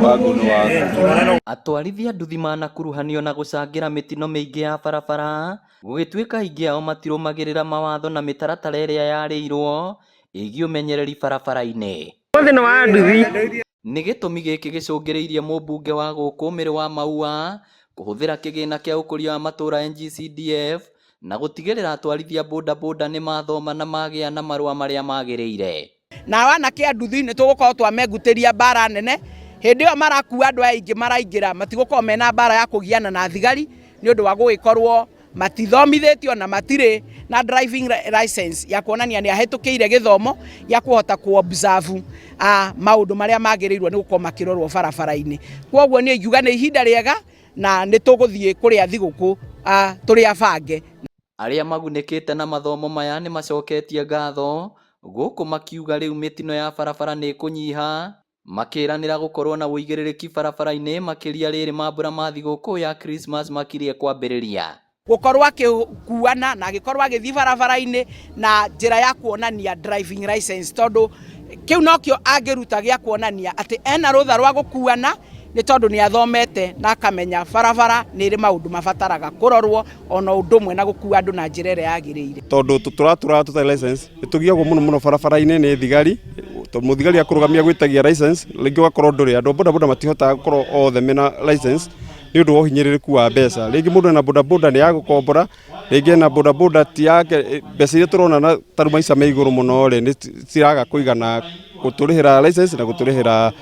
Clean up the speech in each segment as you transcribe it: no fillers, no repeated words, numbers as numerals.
Wagu nĩ waku. Atwarithia nduthi manakuruhanio na gũcangĩra mĩtino mĩingĩ ya barabara gũgĩtuĩka aingĩ ao matirũmagĩrĩra mawatho na mĩtaratara ĩrĩa yarĩirwo ĩgiĩ ũmenyereri barabara-inĩ. Ũmũthĩ nĩ wa nduthi. Nĩ gĩtũmi gĩkĩ gĩcũngĩrĩirie mũmbunge wa gũkũ Mĩrĩ wa Maua kũhũthĩra kĩgĩna kĩa ũkũria wa matũũra NGCDF na gũtigĩrĩra atwarithia bodaboda nĩ mathoma na magĩa na marũa marĩa magĩrĩire. Na anake a nduthi nĩ tũgũkorwo twamengutĩria mbara nene hĩndĩ ĩyo marakua andũ aya aingĩ maraingĩra matigũkorwo mena mbara ya kũgiana na thigari nĩ ũndũ wa gũgĩkorwo matithomithĩtio na matirĩ na driving license ya kuonania nĩ ahĩtũkĩire gĩthomo gĩa kũhota kũ observe maũndũ marĩa magĩrĩirwo nĩ gũkorwo makĩrorwo barabara-inĩ. Kwoguo niĩ ingiuga nĩ ihinda rĩega na nĩ tũgũthiĩ kũrĩa thigũkũ tũrĩ abange. Arĩa magunĩkĩte na mathomo maya nĩ macoketie ngatho gũkũ makiuga rĩu mĩtino ya barabara nĩ ĩkũnyiha makĩranĩra gũkorwo na ũigĩrĩrĩki barabara-inĩ makĩria rĩrĩ mambura ma thigũkũ ya Christmas makirie kwambĩrĩria. Gũkorwo akĩkuana na agĩkorwo agĩthiĩ barabara-inĩ na njĩra ya kuonania driving license tondũ kĩu nokĩo angĩruta gĩa kuonania atĩ ena rũtha rwa gũkuana nĩ tondũ nĩ athomete na akamenya barabara nĩ ĩrĩ maũndũ mabataraga kũrorwo ona ũndũ ũmwe na gũkua andũ na njĩra ĩrĩa yagĩrĩire. Tondũ tũratũraga tũtarĩ license nĩ tũgiagwo mũno mũno barabara-inĩ nĩ thigari, tondũ mũthigari akũrũgamia gwĩtagia license rĩngĩ ũgakorwo ndũrĩ. Andũ a bodaboda matihotaga gũkorwo othe mena license nĩ ũndũ wa ũhinyĩrĩrĩku wa mbeca. Rĩngĩ mũndũ ena bodaboda nĩ ya gũkombora, rĩngĩ ena bodaboda ti yake, mbeca iria tũrona na tarĩu maica me igũrũ mũno rĩ, nĩ ciraga kũigana gũtũrĩhĩra license na gũtũrĩhĩra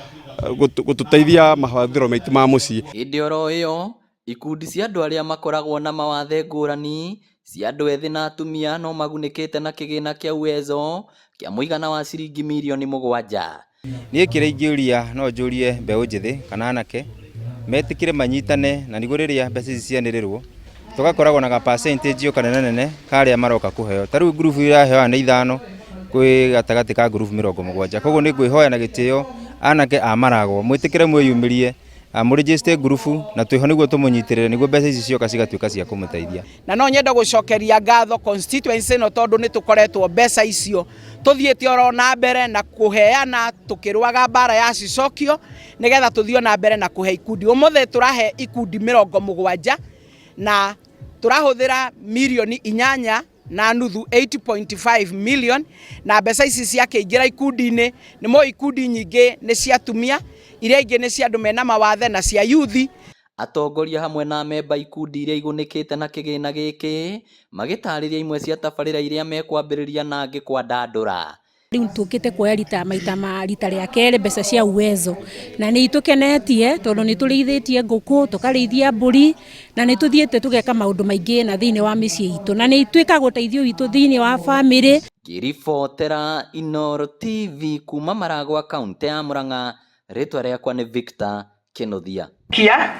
gũtũteithia mahũthĩro maitũ ma mũciĩ. Hĩndĩ oro ĩyo, ikundi cia andũ arĩa makoragwo na mawathe ngũrani cia andũ ethĩ na atumia no magunĩkĩte na kĩgĩna kĩa Uwezo kĩa mũigana wa ciringi mirioni 7. Niĩ kĩrĩa ingĩũria no njũrie mbeũ njĩthĩ kana anake metĩkĩre manyitane na nĩguo rĩrĩa mbeca ici cianĩrĩrwo tũgakoragwo na ga percentage o kanene nene karĩa maroka kũheo. Ta rĩu ngurubu irahewa nĩ 5 kwĩ gatagatĩ ka ngurubu 70. Koguo nĩ ngwĩhoya na gĩtĩo anake a Maragwo mwĩtĩkĩre mwĩyumĩrie mũrĩnjĩcite ngurubu na twĩho nĩguo tũmũnyitĩrĩre nĩguo mbeca ici cioka cigatuĩka cia kũmũteithia. Na no nyende gũcokeria ngatho constituency ĩno tondũ nĩ tũkoretwo mbeca icio tũthiĩte oro na mbere na kũheana tũkĩrũaga mbara ya cicokio nĩgetha tũthiĩ na mbere na kũhe ikundi. Ũmũthĩ tũrahe ikundi 70 na tũrahũthĩra mirioni 8.5, 8.5 million, na mbeca ici ciakĩingĩra ikundi-inĩ. Nĩ mũĩ ikundi nyingĩ nĩ cia atumia, iria ingĩ nĩ cia andũ mena mawathe na cia yuthi. Atongoria hamwe na amemba ikundi iria igunĩkĩte na kĩgĩna gĩkĩ magĩtarĩria imwe cia tabarĩra iria mekwambĩrĩria na angĩ kwandandũra. Rĩu tũkĩte kuoya rita maita ma rita rĩa kerĩ mbeca cia Uwezo na nĩ itũkenetie tondũ nĩ tũrĩithĩtie ngũkũ, tũkarĩithia mbũri na nĩ tũthiĩte tũgeka maũndũ maingĩ na thĩinĩ wa mĩciĩ itũ na nĩ twĩkaga ũteithio witũ thĩinĩ wa bamĩrĩ. Ngĩribotera Inooro TV kuma Maragwa kaũntĩ ya Murang'a, rĩtwa rĩakwa nĩ Victor Kĩnuthia. Kia.